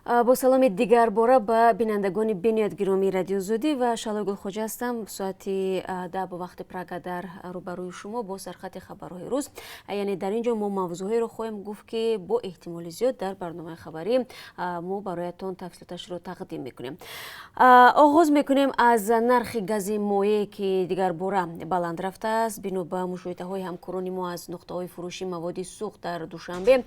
Бо саломи дигарбора ба бинандагони бениҳоят гиромии Радиои Озодӣ ва Шаҳлои Гулхоҷа ҳастам. Соати 10 бо вақти Прага дар рӯбарӯи шумо бо сархати хабарҳои рӯз. Яъне дар ин ҷо мо мавзӯъҳоеро хоҳем гуфт, ки бо эҳтимоли зиёд дар барномаи хабарӣ мо бароятон тафсилоташро тақдим мекунем. Оғоз мекунем аз нархи гази моеъ, ки дигарбора баланд рафтааст. Бино ба мушоҳидаҳои ҳамкорони мо аз нуқтаҳои фурӯши маводи сӯхт дар Душанбе,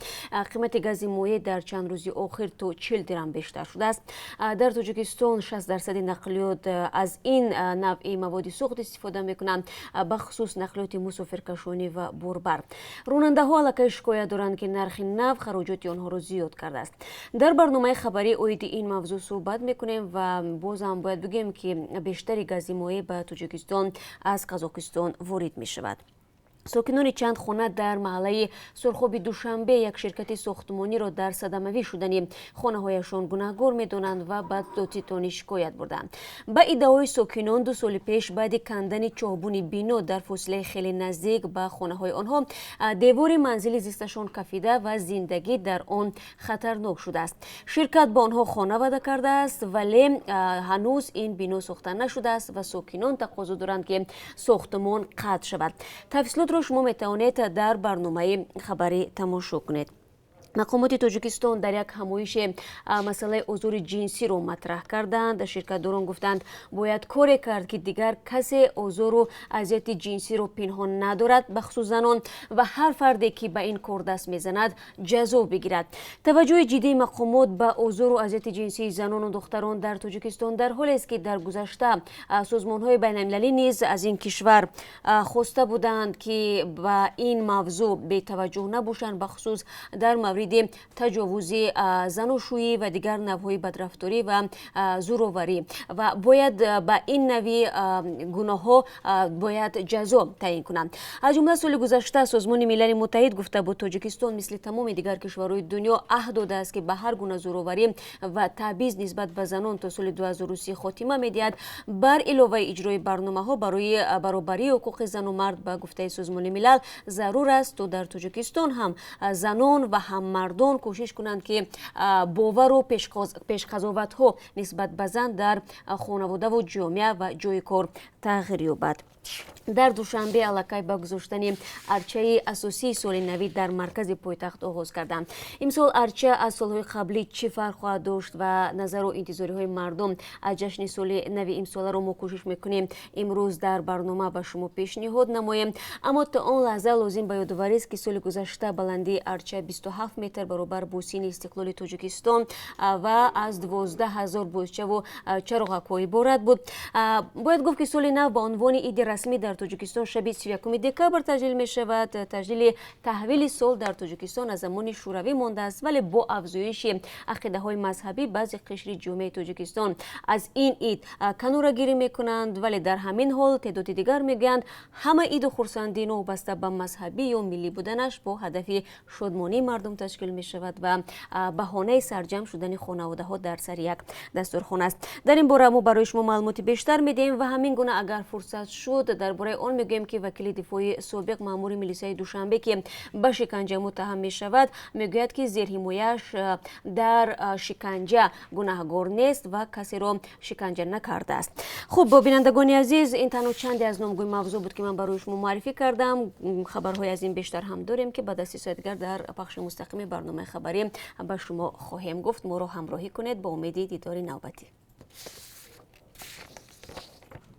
қимати гази моеъ дар чанд рӯзи охир то 40 дирам бештар шудааст. Дар Тоҷикистон 60% нақлиёт аз ин навъи маводи сӯхт истифода мекунанд, бахусус нақлиёти мусофиркашонӣ ва борбар. Ронандаҳо аллакай шикоят доранд, ки нархи нав хароҷоти онҳоро зиёд кардааст. Дар барномаи хабарӣ оиди ин мавзӯъ суҳбат мекунем ва бозам бояд бигӯем, ки бештари гази моеъ ба Тоҷикистон аз Қазоқистон ворид мешавад. Сокинони чанд хона дар маҳаллаи Сурхоби Душанбе як ширкати сохтмониро дар садамавӣ шудани хонаҳояшон гунаҳгор медонанд ва ба додситонӣ шикоят бурданд. Ба иддаои сокинон, 2 соли пеш баъди кандани чоҳбуни бино дар фосилаи хеле наздик ба хонаҳои онҳо, девори манзили зисташон кафида ва зиндагӣ дар он хатарнок шудааст. Ширкат ба онҳо хона ваъда кардааст, вале ҳанӯз ин бино сохта нашудааст ва сокинон тақозо доранд, ки сохтмон қатъ шавад. Тафсилотро шумо метавонед дар барномаи хабарӣ тамошо кунед. Мақомоти Тоҷикистон дар як ҳамоише масъалаи озори ҷинсиро матраҳ карданд. Ширкатдорон гуфтанд, бояд коре кард, ки дигар касе озору азияти ҷинсиро пинҳон надорад, бахусус занон, ва ҳар фарде, ки ба ин кор даст мезанад, ҷазо бигирад. Таваҷҷӯҳи ҷиддии мақомот ба озору азияти ҷинсии занону духтарон дар Тоҷикистон дар ҳолест, ки дар гузашта созмонҳои байналмилалӣ низ аз ин кишвар хоста буданд, ки ба ин мавзӯъ бетаваҷҷӯҳ набошанд, бахусус дар мавриди таҷовузи заношӯӣ ва дигар навъҳои бадрафторӣ ва зӯроварӣ, ва бояд ба ин навъи гуноҳҳо бояд ҷазо таъин кунанд. Аз ҷумла соли гузашта Созмони Милали Муттаҳид гуфта буд, Тоҷикистон мисли тамоми дигар кишварҳои дунё аҳд додааст, ки ба ҳар гуна зӯроварӣ ва таъбиз нисбат ба занон то соли 2030 хотима медиҳад, бар иловаи иҷрои барномаҳо барои баробарии ҳуқуқи зану мард. Ба гуфтаи Созмони Милал, зарур аст, то дар Тоҷикистон ҳам занон ва ҳам мардон кӯшиш кунанд, ки бовару пешқазоватҳо нисбат ба зан дар хонаводаву ҷомеа ва ҷойи кор тағйир ёбад. Дар Душанбе аллакай ба гузоштани арчаи асосии соли навӣ дар маркази пойтахт оғоз карданд. Имсол арча аз солҳои қаблӣ чӣ фарқ хоҳад дошт ва назару интизориҳои мардум аз ҷашни соли нави имсоларо мо кӯшиш мекунем имрӯз дар барнома ба шумо пешниҳод намоем. Аммо то он лаҳза лозим ба ёдоварист, ки соли гузашта баландии арча 27 метр, баробар бо сини истиқлоли Тоҷикистон, ва аз 12 ҳазор бозчаву чароғакҳо иборат буд. Бояд гуфт, ки соли нав ба унвони иди расмӣ дар Тоҷикистон шаби 31 декабр таҷлил мешавад. Таҷлили таҳвили сол дар Тоҷикистон аз замони Шӯравӣ мондааст, вале бо афзоиши ақидаҳои мазҳабӣ баъзе қишри ҷомеаи Тоҷикистон аз ин ид канорагирӣ мекунанд, вале дар ҳамин ҳол теъдоди дигар мегӯянд, ҳама иду хурсандӣ новобаста ба мазҳабӣ ё миллӣ буданаш бо ҳадафи шодмонии мардум ташкил мешавад ва баҳонаи сарҷамъ шудани хонаводаҳо дар сари як дастурхон аст. Дар ин бора мо барои шумо маълумоти бештар медиҳем ва ҳамин гуна, агар фурсат шуд, дар бораи он мегӯем, ки вакили дифои собиқ маъмури милисияи Душанбе, ки ба шиканҷа муттаҳам мешавад, мегӯяд, ки зерҳимояаш дар шиканҷа гунаҳгор нест ва касеро шиканҷа накардааст. Хуб, бинандагони азиз, ин танҳо чанде аз номгӯи мавзӯъ буд, ки ман барои шумо муаррифӣ кардам. Хабарҳои аз ин бештар ҳам дорем, ки ба дасти соати дигар дар пахши мустақими барномаи хабарӣ ба шумо хоҳем гуфт. Моро ҳамроҳӣ кунед. Ба умеди дидори навбатӣ.